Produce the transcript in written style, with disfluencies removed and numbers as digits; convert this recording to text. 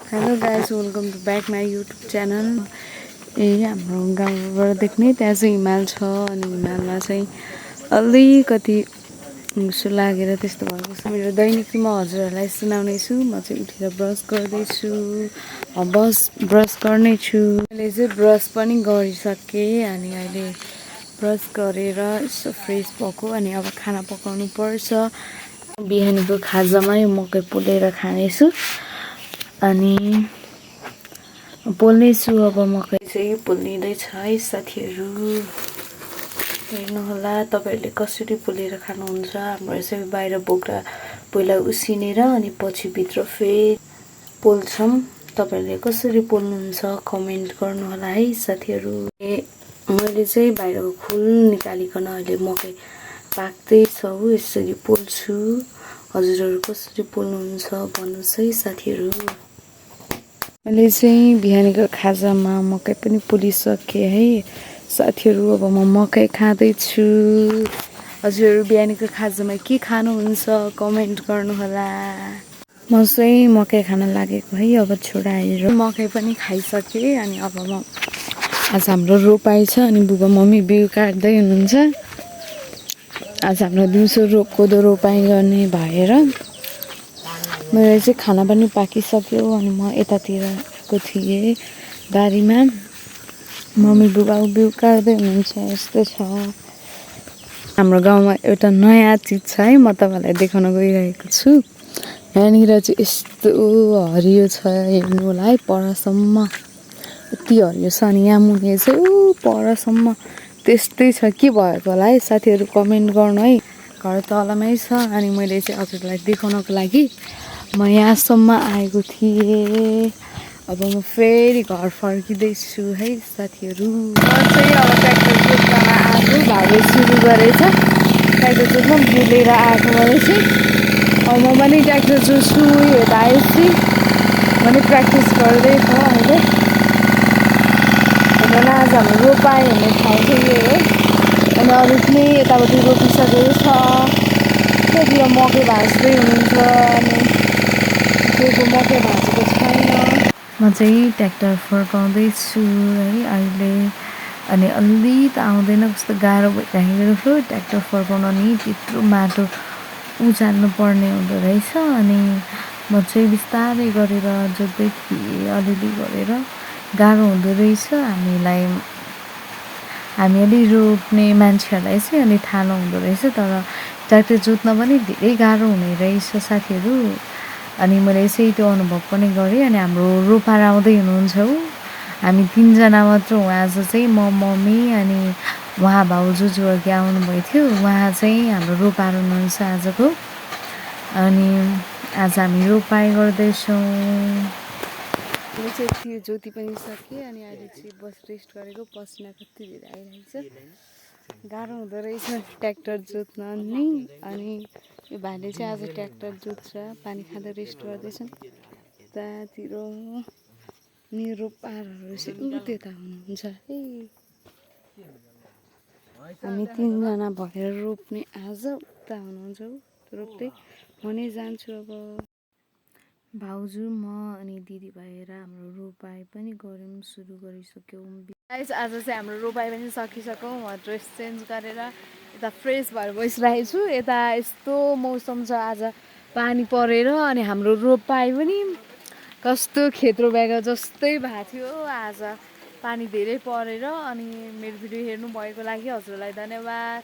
Hello guys, welcome to back my YouTube channel. हाम्रो गाउँबाट देख्ने त्यहाँ चाहिँ हिमाल छ अनि हिमालमा चाहिँ अलिकति हुस्सो लागेर त्यस्तो भएको छ। मेरो दैनिक म हजुरहरूलाई सुनाउनेछु। म चाहिँ उठेर ब्रस गर्दैछु, ब्रस गर्नेछु। मैले चाहिँ ब्रस पनि गरिसकेँ अनि अहिले ब्रस गरेर यसो फ्रेस भएको अनि अब खाना पकाउनु पर्छ। बिहानीको खाजामै मकै पोलेर खानेछु अनि पोल्नेछु। अब मकै चाहिँ पोल्निँदैछ है साथीहरू, हेर्नुहोला तपाईँहरूले कसरी पोलेर खानुहुन्छ। हाम्रो यसरी बाहिर बोक्रा पहिला उसिनेर अनि पछि भित्र फेरि पोल्छौँ। तपाईँहरूले कसरी पोल्नुहुन्छ कमेन्ट गर्नुहोला है साथीहरू। मैले चाहिँ बाहिरको खुल निकालिकन अहिले मकै पाक्दैछ यसरी पोल्छु। हजुरहरू कसरी पोल्नुहुन्छ भन्नुहोस् है साथीहरू। मैले चाहिँ बिहानीको खाजामा मकै पनि पोलिसकेँ है साथीहरू। अब म मकै खाँदैछु। हजुरहरू बिहानीको खाजामा के खानुहुन्छ कमेन्ट गर्नुहोला। म चाहिँ मकै खान लागेको है। अब छोराहरू मकै पनि खाइसकेँ अनि अब म आज हाम्रो रोपाइ छ अनि बुबा मम्मी बिउ काट्दै हुनुहुन्छ। आज हाम्रो दिउँसो कोदो रोपाइ गर्ने भएर मेरो चाहिँ खाना पनि पाकिसक्यो अनि म यतातिर आएको थिएँ बारीमा। मम्मी बुबा बिउ काट्दै हुनुहुन्छ। यस्तो छ हाम्रो गाउँमा एउटा नयाँ चिज छ है, म तपाईँलाई देखाउन गइरहेको छु। यहाँनिर चाहिँ यस्तो हरियो छ, हेर्नु होला है परसम्म यति हरियो छ अनि यहाँ मुनि चाहिँ परसम्म त्यस्तै छ। के भएको होला है साथीहरू कमेन्ट गर्नु है। घर तलमै छ अनि मैले चाहिँ हजुरलाई देखाउनको लागि म यहाँसम्म आएको थिएँ। अब म फेरि घर फर्किँदैछु है साथीहरू। म चाहिँ अब ट्र्याक्टर जोत्नमा आएको भाइले सुरु गरेछ। ट्र्याक्टर जोत्न बुलेर आएको मैले चाहिँ अब म पनि ट्र्याक्टर जोत्छु। यता आएपछि पनि प्र्याक्टिस गर्दै छ अहिले। हेर्नु आज हाम्रो रोपाइ हुने ठाउँ चाहिँ यो हो अनि अरू पनि यतापट्टि रोपिसकेको छ। त्यतिर मकै भाँच्दै हुनुहुन्छ अनि त्यो मकै भाँचेको छैन। म चाहिँ ट्र्याक्टर फर्काउँदैछु है अहिले अनि अलि त आउँदैन, कस्तो गाह्रो भइराखेको ट्र्याक्टर फर्काउन नि त्यत्रो माटो उचाल्नु पर्ने हुँदो रहेछ। अनि म चाहिँ बिस्तारै गरेर जोत्दै थिएँ, अलिअलि गरेर गाह्रो हुँदो रहेछ हामीलाई। हामी अलि रोप्ने मान्छेहरूलाई चाहिँ अलि थाहा नहुँदो रहेछ, तर ट्र्याक्टर जोत्न पनि धेरै गाह्रो हुने रहेछ साथीहरू। अनि मैले चाहिँ त्यो अनुभव पनि गरेँ। अनि हाम्रो रोपार आउँदै हुनुहुन्छ हामी 3जना मात्र हौँ आज चाहिँ, म मम्मी अनि उहाँ भाउजू अघि आउनुभएको थियो, उहाँ चाहिँ हाम्रो रोपार हुनुहुन्छ आजको। अनि आज हामी रोपाइ गर्दैछौँ। म चाहिँ त्यो जोति पनि सकेँ अनि अहिले चाहिँ बस रेस्ट गरेको। पसिना कति धेरै आइरहेको छ, गाह्रो हुँदो रहेछ ट्र्याक्टर जोत्न नि। अनि यो भाइले चाहिँ आज ट्र्याक्टर जोत्छ, पानी खाँदै रेस्ट गर्दैछन्। यतातिर मेरो पारहरू चाहिँ त्यता हुनुहुन्छ है। हामी 3जना भएर रोप्ने आज उता हुनुहुन्छ रोप्दै। म नै जान्छु अब। भाउजू म अनि दिदी भएर हाम्रो रोपाइ पनि गऱ्यौँ, सुरु गरिसक्यौँ। आज चाहिँ हाम्रो रोपाइ पनि सकिसक्यौँ। म ड्रेस चेन्ज गरेर यता फ्रेस भएर बसिरहेको छु। यता यस्तो मौसम छ आज पानी परेर अनि हाम्रो रोपाइ पनि कस्तो खेत्रो ब्याग जस्तै भएको थियो आज पानी धेरै परेर। अनि मेरो भिडियो हेर्नु भएको लागि हजुरलाई धन्यवाद।